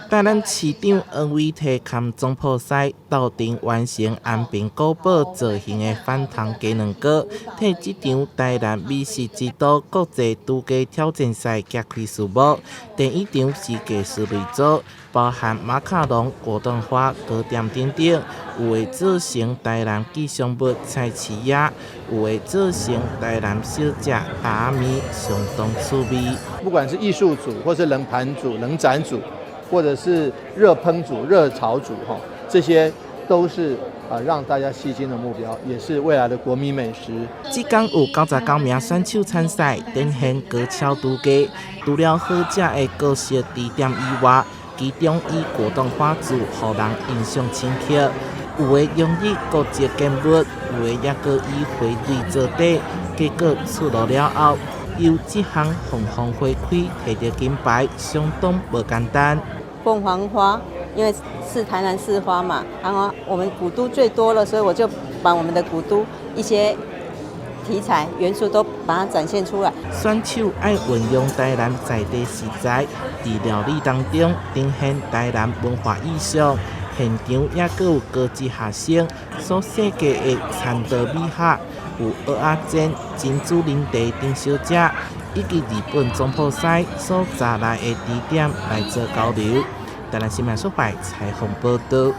台南市長黃偉哲佮總鋪師鬥陣完成安平古堡造型的翻糖雞卵糕，替這場台南美食之都國際廚藝挑戰賽揭開序幕。第一場是藝術類組，包含馬卡龍、果凍花、糕點等等，有的做成台南吉祥物菜市仔，有的做成台南小食擔仔麵，相當趣味。不管是藝術組，或是冷盤組、冷斬組，或者是熱烹組、熱炒組，哈，這些都是啊讓大家吸睛的目標，也是未來的國民美食。這工有99名選手參賽，展現高超廚藝。除了好食的各式甜點以外，其中以果凍花組予人印象深刻。有的融入國際建物，有的猶閣以花蕊做底，結果出爐了後，由這項鳳凰花開提著金牌，相當無簡單。鳳凰花，因為是台南市花嘛，然後我們古都最多了，所以我就把我們的古都一些題材元素都把它展現出來。選手愛運用台南在地食材，佇料理當中呈現台南文化意象。現場也閣有高職學生所設計的餐桌美學，有蚵仔煎、珍珠奶茶等小食，以及日本總鋪師所摘來的甜點來做交流。台南新聞所採訪報導。